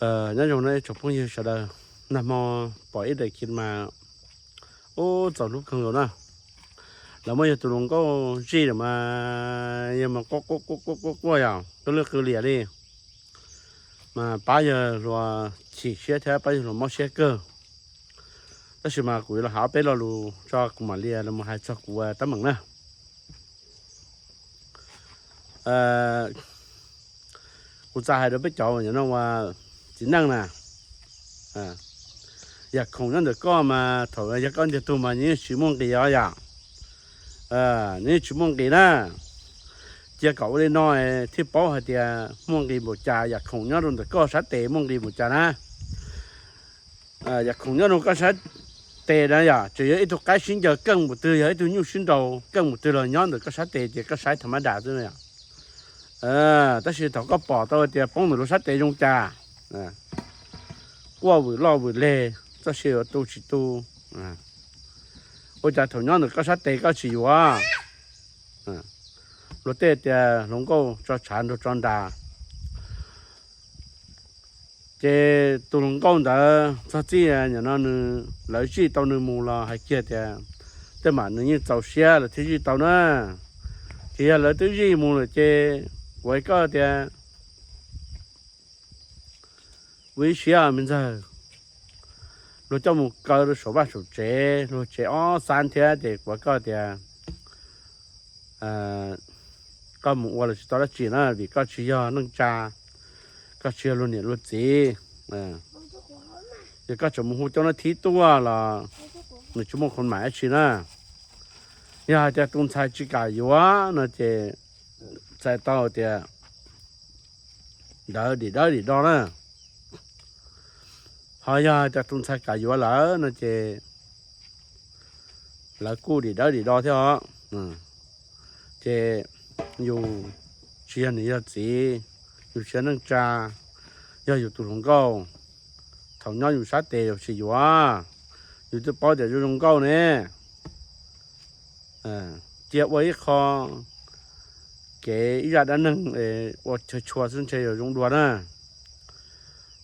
Nyob zoo no ib tsoom phooj ywg sawv daws, nag hmo pom ib daim khiv mas ub txaus hlub kawg nkaus na. Lawv muab yog tus hluas nkauj zij lawm mas yog mas quaj quaj quaj quaj quaj quaj yom, qw lwj qw liam li. Mas pab yawg hluas chim siab thiab pab yawg hluas mob siab kawg. Tab sis mas kuv yuav los hais ob peb lo lus tso kuv mam li los hais txog kuv teeb meem na. Kuv txawm hais rau peb cov uas nyob no ua txiv neej na, yam khoom nyob ntawm koj mas thaum yog koj ntiag tug mas nws yeej tsis muaj nqis os yom. Nws yeej tsis muaj nqis na. Cia kom ua li no thiaj paub hais tias muaj nqis npaum cas, yam khoom nyob rau ntawm koj sab tes muaj nqis npaum cas na. Yam khoom nyob rau koj sab tes na yom, tseem yog ib tug qaib sib ncaws keej npaum twg, yog ib tug nyuj sib nraus keej npaum twg los nyob ntawm koj sab tes ces koj saib tha mab das xwb yom. Tab sis thaum koj pom tau tias poob ntawm luag sab tes zoo cas, quaj vwm loj vwm leg, txoj sia yuav tu tsis tu, ua cas thaum nyob ntawm koj sab tes koj tsis yuav? Luag tej tias hluas nkauj tso tshav nrog tso nras. Ces tus hluas nkauj ntawd txog txij nim no nws, lawv zij tau nws mus los hais kiag tias tej mam nws yeej txaus siab lawv thiaj zij tau na. Ces yog lawv twb zij mus lawm ces kuv hais koj tias ua ib siab me ntxawg, luag coj mus kaw rau saum vaj saum tsev, luag tsev ob xab thiab ces kuv hais koj tias koj mus ua los tsis tau dab tsi na, vim koj tsis yog neej tsa, koj tsis yog luag niam luag txiv. Yog koj tseem mus hu cov no thib tuaj los nws tsis muaj qhov mam dab tsi na. Yog hais tias tus ntxhais tsis kam yuav no ces txhais tau tias dawv dim dawb dim do na. Ho yog hais tias tus ntxhais kam yuav lawm no ces lawv kuj dim dawb dim do thiab os. Ces yus tsis yog niam yog txiv, yus tsis yog neej tsa, yog yus tus hluas nkauj, thaum nyob yus sab tes yus tsis yuav, yus twb paub tias zoo zoo nkauj ne. Cia ua ib qho kev ib zaj dab neeg ua chaw tshua xwb ntshe yuav zoo dua na.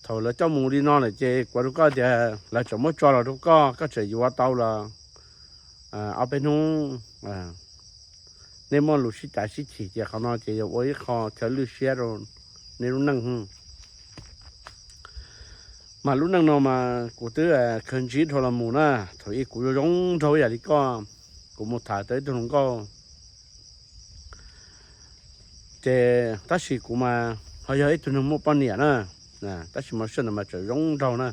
Thaum lawv coj mus li no lawm ces kuv hais rau koj tias lawv tseem muab tso los rau koj, koj tseem yuav tau los ob peb hnub nej muaj lus sib cav sib chim ces qhov no ces yog ua ib qho chaw lwj siab rau nej lub neej. Mas lub neej no mas kuv twb khaws ntsib dhau los mus na, thaum ub kuv zoo zoo nraug ib yam li koj, kuv mus tham tau ib tug hluas nkauj. Ces tab sis kuv mas ho yog ib tug neeg muaj poj niam na, tab sis mas sij hawm ntawd mas tseem zoo nraug na.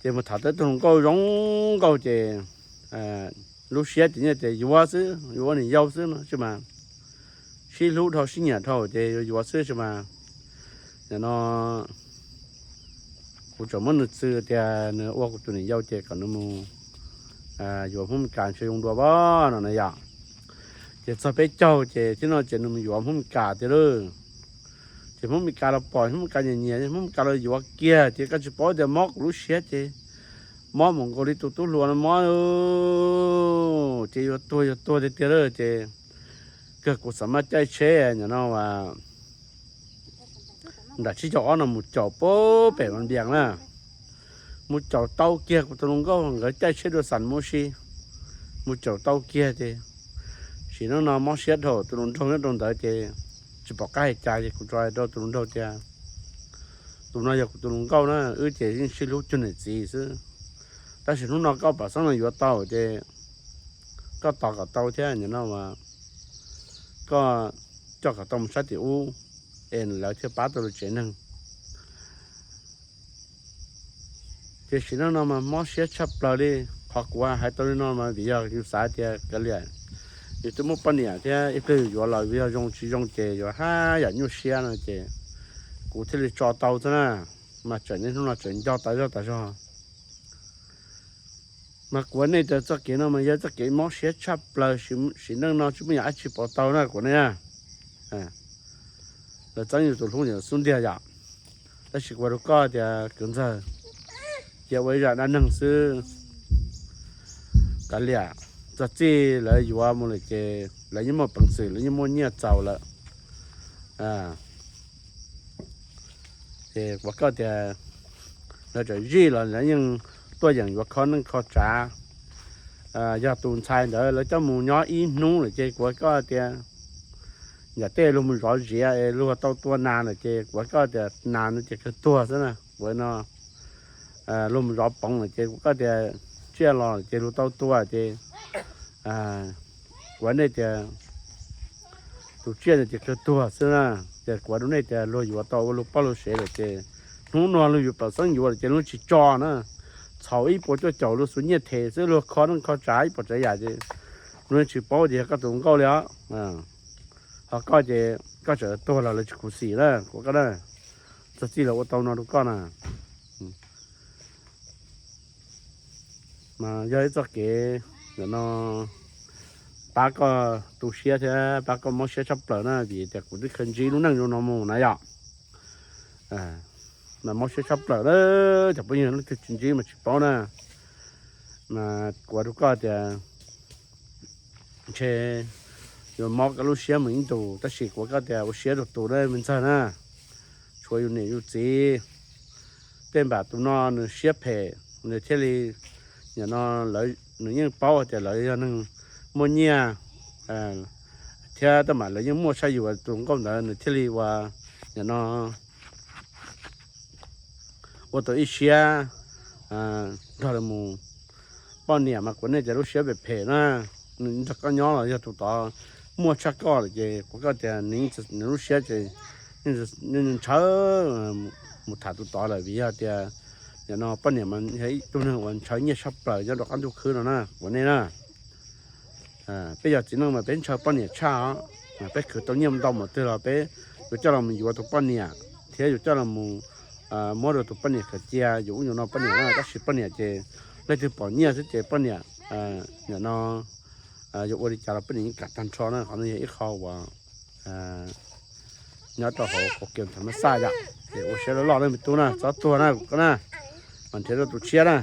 Ces mus tham tau ib tug hluas nkauj zoo nkauj ces lub siab ces nyiaj tias yuav xwb, yuav ua niam yau xwb no tsis mas sib hlub dhau sib nyiam dhau ces yuav yuav xwb tsis mas. Nim no kuv tseem muab nws txwv tias nws ua kuv tus niam yau ces kom nws mus yuav Hmoob Mes Kas ntshe zoo dua pab no na yom. Ces txog peb caug ces thiab no ces nws mus yuav Hmoob Mes Kas tiag lauj. Ces Hmoob Mes Kas los pom Hmoob Mes Kas nyiam nyiam, Hmoob Mes Kas los yuav kiag ces koj tsis paub tias mob kuv lub siab ces mob mus nkaus li tus tub hluas no mob, ces yuav tuag yuav tuag tiag tiag lauj. Ces kawg kuv xam maj caij tsheb nim no nram tsib caug ob no mus caum pem Vaj Vias na. Mus caum tau kiag kuv tus hluas nkauj, nkawd caij tsheb dua xam mus si, mus caum tau kiag ces sim neej no mob siab dhau, tus hluas nraug nyob rau ntawd ces tsis pom qab hais cas ces kuv tsuas hais rau tus hluas nraug tias tus no yog kuv tus hluas nkauj na, wb ces yeej sib hlub cuag niam txiv xwb. Tab sis hnub no koj pom xeeb no yuav tau ces koj tos kom tau thiab nim no mas koj coj kom tau mus sab tim ub es lawv thiaj pab tau lawv tsev neeg. Tiam sis no no mas mob siab tshaj plaws li. Qhov kuv hais tau li no mas vim yog yus xav tias kav liam, yus twb muaj poj niam thiab ib pliag yus yuav los yog zoo tsis zoo ces yuav haj yam nyuaj siab no ces kuv thiaj li tso tau xwb na. Mas tseem niaj hnub no tseem nco tas zog tas zog. Mas kuv hais nej tias txoj kev no mas yog txoj kev mob siab tshaj plaws, sim neej no tsis muaj yam dab tsi pov tau na kuv ne. Lawv txeeb yus tus hlub nim xub ntiag yom. Tab sis kuv hais rau koj tias kwv ntxawg, cia ua ib zaj dab neeg xwb. Kav liam, txog txij lawv yuav mus lawm ces lawv yeej muaj peev xwm, lawv yeej muaj nyiaj txaus lawm. Kuv hais koj tias lawv tseem zij los lawv yeej tuaj yeem yuav kho neej kho tsav. Yog tus ntxhais ntawd lawv coj mus nyob ib hnub lawm ces kuv hais koj tias yam tej luag mus zov ziav es luag tau tua nas lawm ces kuv hais koj tias nas no ces kawg tuag xwb na. Kuv no luag mus zov poov lawm ces kuv koj tias tsiaj los ces luag tau tua ces kuv nej tias tus tsiaj no ces kawg tuag xwb na. Ces kuv rau nej tias luag yuav tau ua luag poj luag sev lawm ces hnub no luag yuav pam xeeb yuav lawm ces luag tsis tso na. Txhaum ib puas cuaj caum luag xuv nyiaj them xwb, luag kho neej kho tsav ib puas tsav yam ces luag tsis paub tias yog koj tus nkauj li os. Ho koj ces koj tseem tuag los lawv tsis khuv xim na, kuv koj na. Txog txij los ua tau no rau koj na. Mas yog ib txoj kev ntawm no pab koj tu siab thiab pab koj mob siab tshaj plaws na, vim tias kuv twb khaws ntsib lub neej zoo no mus na yom. Mas mob siab tshaj plaws na, cov phooj ywg leej twg tsis ntsib mas tsis paub na. Mas kuv rau koj tias ntshe yuav mob koj lub siab mus ib ntus, tab sis kuv koj tias ua siab rau tus na me ntxawg na, tshuav yus niam yus txiv. Tej npam tus no nws siab phem, nws thiaj li, nim no lawv, nws yeej paub tias lawv yog neeg muaj nyiaj thiab tab mas lawv yeej muaj tshaj yus tus nkauj ntawd, nws thiaj li ua, nim no ua tau ib siab nrog lawv mus. Poj niam mas kuv nej cov lub siab phem phem na, nws nrog koj nyob los yog tus tod muaj tshaj koj lawm ces kuv koj tias nws lub siab ces ntshaw mus tham tus tod lawm, vim yog tias nim no poj niam mas yog ib tug neeg uas ntshaw nyiaj tshaj plaws nyob rau qab ntuj khwb no na kuv nej na. Peb yog txiv neej mas peb ntshaw poj niam tshaj os. Peb khwv tau nyiaj ntau mus twg los peb yuav coj los mus yuav tus poj niam thiab yuav coj los mus muab rau tus poj niam khaws cia, yuav ub yuav no poj niam na, tab sis poj niam ces leej twg pom nyiaj xwb ces poj niam nim no yuav ua li cas los poj niam yeej kam tag nrho na. Qhov no yog ib qho uas nyob rau hauv qhov kev tham mas xaj yom, ces ua siab loj loj na me tub na, txhob tuag na kuv koj na, mas nrhiav rau tus tshiab na.